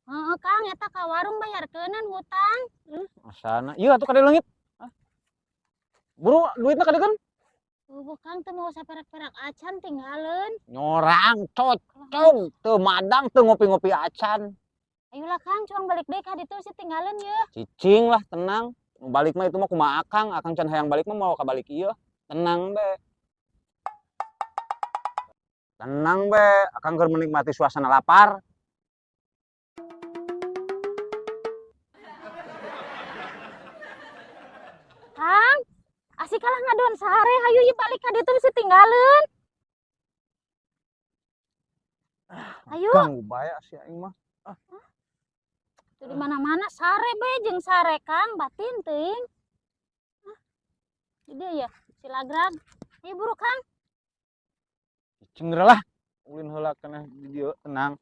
Heeh, Kang, eta ka warung bayarkeunan hutang. Asana. Ieu atuh kade leungit. Ah. Buru duitna kadekeun. Eueuh Kang, teu mau saperak-perak acan tinggaleun. Nyorang cocong teu madang teu ngopi-ngopi acan. Ayolah Kang, cuang balik deui ka ditu sih tinggaleun yeuh. Cicing lah tenang. Nu balik mah itu mah kumaha akang, akang can hayang balik mah mau kabalik ieu. Tenang be. Tenang be, akang keur menikmati suasana lapar. Kang, asik kalah ngadon sare, hayu ieu balik ka ditu bisi tinggaleun. Ayo. Ganggu bae si aing mah. Ah. Tuh di mana-mana sare be jeung sare Kang, batin teuing. Ah. Di dieu ya, si Lagrag. Ayo buru Kang. Cing lah. Ulin heula keneh di dieu tenang.